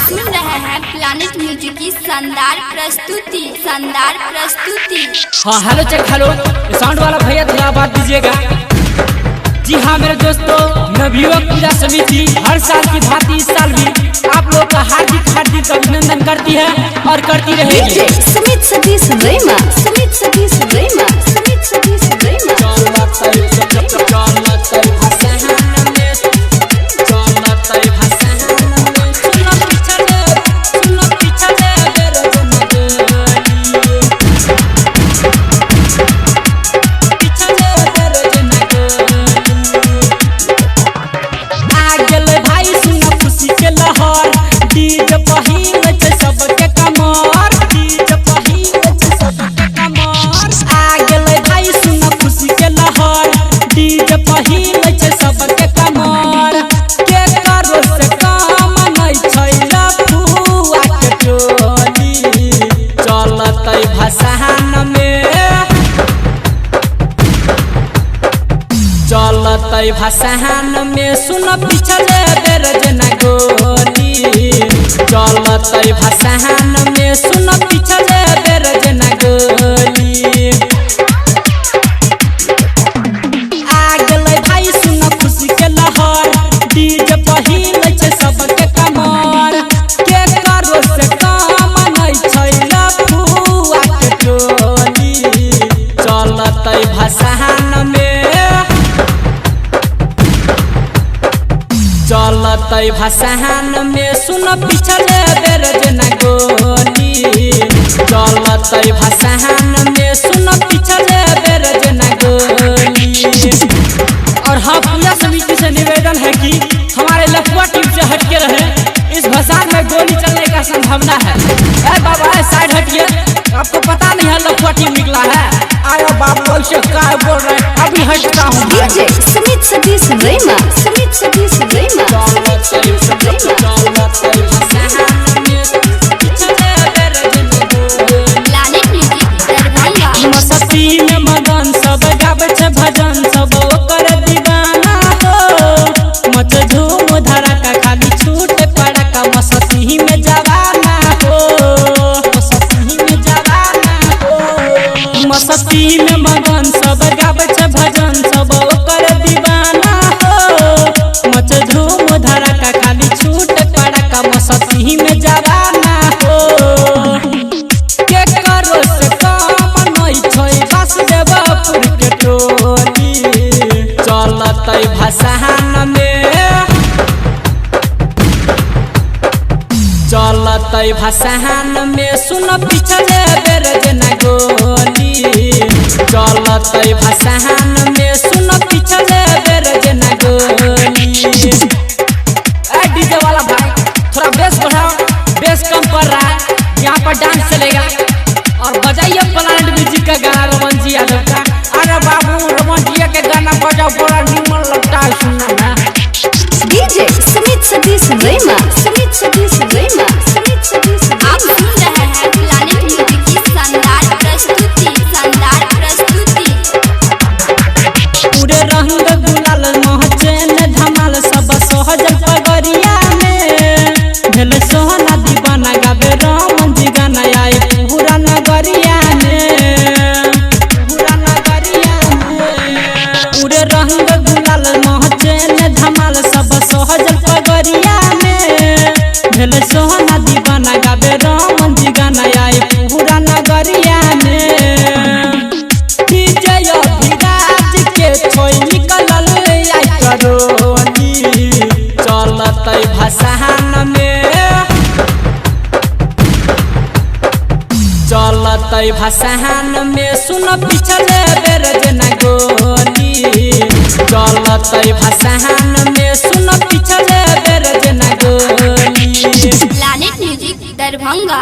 सुन रहे हैं प्लानिट म्यूजिक की शानदार प्रस्तुति, शानदार प्रस्तुति। हाँ हेलो चेक, हेलो साउंड वाला भैया थोड़ा आवाज दीजिएगा। जी हाँ मेरे दोस्तों, नवयुवक पूजा समिति हर साल की भांति इस साल भी आप लोग का हार्दिक हार्दिक अभिनंदन करती है और करती रहेगी। सुमित सतीश रैमा, सुमित सतीश रैमा, सुमित सतीश रैमा। चलतै भसान में सुन पिछले बेर जना गोली। चलतै भसान में सुन पिछले बेर जना गोली। आ गेलै भाई सुन खुशी के लहर, डीजे पहिल छै सबके कमर। के करो से काम नै छै लफुआ के टोली। चलतै भसान में, चलतै भसान में सुन पिछले बेर जना गोली। चलतै भसान में सुन पिछले बेर जना गोली। और हाँ, पूजा समिति से निवेदन है कि हमारे लफुआ टीम से हटके रहे, इस भसान में गोली चलने का संभावना है। अरे बाबा साइड हटिए, आपको पता नहीं है लफुआ टीम निकला है। आयो बाबू ऐसे क्या बोल रहे हैं, अभी हटता हूँ। डीजे सुमित सतीश रैमा, सुमित सतीश रैमा, सुमित सतीश रैमा। मस्ती में मगन सब गाबै छै भजन, सब ओकर दीवाना हो। मच धूम धड़ाका खाली छूट पड़ाका, मस्ती में जवाना हो, मस्ती में जवाना हो। मस्ती में मगन सब गाबै छै भजन, सब ओकर दीवाना हो। मच धूम धड़ाका खाली छूट पड़ाका, मस्ती में जवाना हो। के करो से काम नै छै वासुदेवपुर के टोली। चलतै भसान में, चलतै भसान में सुन पिछले बेर जना गोली। चलतै भसान में सुन पिछले बेर जना गोली। ए डीजे वाला भाई थोड़ा बेस बढ़ाओ, बेस कम पड़ रहा है, यहाँ पर डांस चलेगा। और बजाइए प्लानिट म्यूजिक का गाना रमन जी यादव का। अरे बाबू रमन जी के गाना बजाओ, बड़ा निमन लगता है सुनने में। डीजे सुमित सतीश रैमा, सुमित सतीश रैमा, सुमित सतीश रैमा। आप सुन रहे हैं प्लानिट म्यूजिक की शानदार प्रस्तुति, शानदार प्रस्तुति। पूरे रंग गुलाल महचैन धमाल सब सहजल पगरिया में। भेल सोहना दीवाना गावे रमन जी गाना आए पूरा नगरिया में, पूरा नगरिया में। पूरे रंग गुलाल महचैन धमाल सब सहजल पगरिया में। भेल सोहना दीवाना गावे रमन जी गाना आए पूरा नगरिया में। डीजे अभिराज के छोई निकलल आई करोली। चलतै भसान में, चलतै भसान में सुन पिछले बेर जना गोली। चलतै भसान में सुन पिछले बेर जना गोली। Planet music Darbhanga.